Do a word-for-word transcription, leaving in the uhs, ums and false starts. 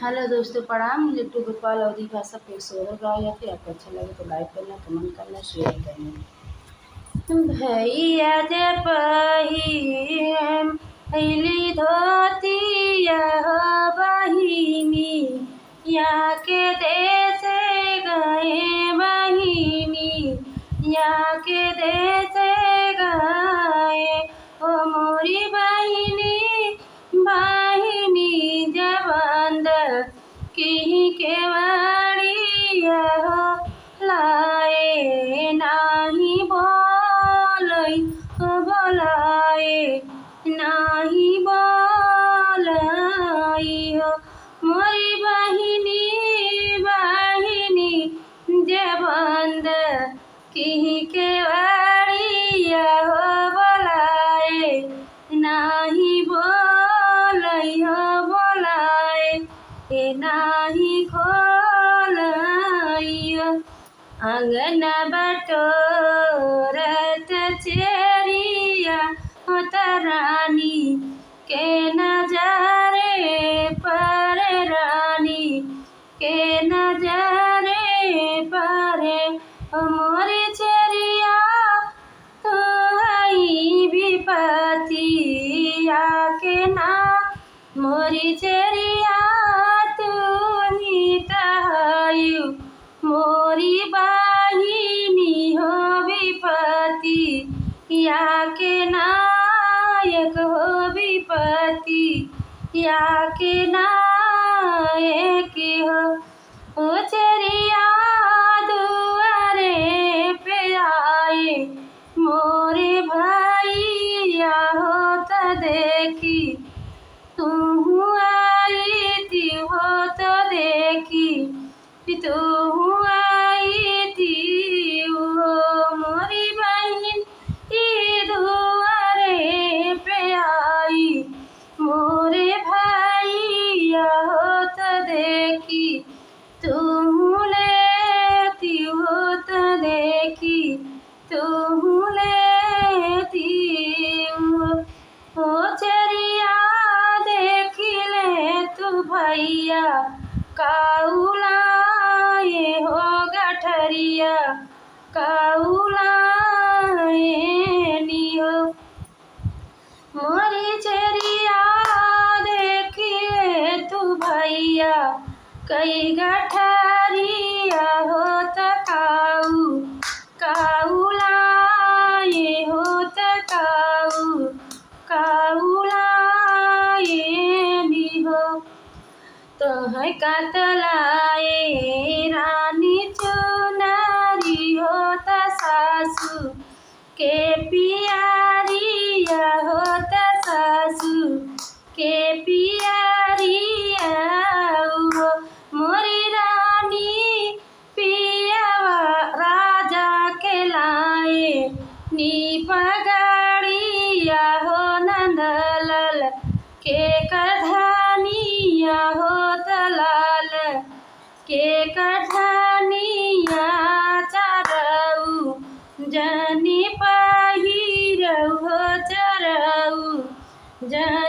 हेलो दोस्तों, प्रणाम। लिट्टू गोपाल अवधी भाषा पे एक सोहर गाओ, या फिर आपको अच्छा लगे तो लाइक करना, कमेंट करना, शेयर करना। भैया जे पहिन भैली धोतिया हो बहिनी, या के देसे गए बहिनी, या के देसे गए। ओ मोरी बहिनी, बहिनी जे बंद किही केवाड़िया हो, लाए नाही बोलई हो, बोलाए नाही बोलई हो। मोरी बहिनी, बहिनी जे बंद किही केवाड़िया हो, बोलाए नाही बोलई हो, बोलाए ए नाही खोलई हो। अंगना बटोरत चेरिया होत रानी के नजरे पर, रानी के नजरे पर। ओ मोरी चेरिया, तू हई विपतिया के ना, मोरी चेरिया, तू ही त हयू मोरी बहिनी हो विपतिया के नायक हो, विपतिया के नायक हो। ओ चेरिया दुआरे पे आए मोरे भैया हो त देखी, तू आईती हो त देखी, तू आईती हो मोरी बहिन ई दुआरे पे आई, मोरे भैया हो त देखी, तू लेती हो त देखी, तू लेती हो। ओ चेरिया देखी ले तू भैया, काउला ए हो गठरिया, काउला ए नी हो। मोरी चेरिया देखिए तू भैया, कई गठरिया हो त काऊ, काऊ लाए हो त काऊ, काऊ लाए नी हो। तोहका त लाए रानी चुनरी हो त सासू के पियरिया हो त सासू के पियरिया हो। मोरी रानी पियवा राजा के लाए नी पगड़िया हो नंदलाल के कढ़निया हो त लाल के कढ़निया चरऊ जनी पहिरऊ हो चरऊ जनी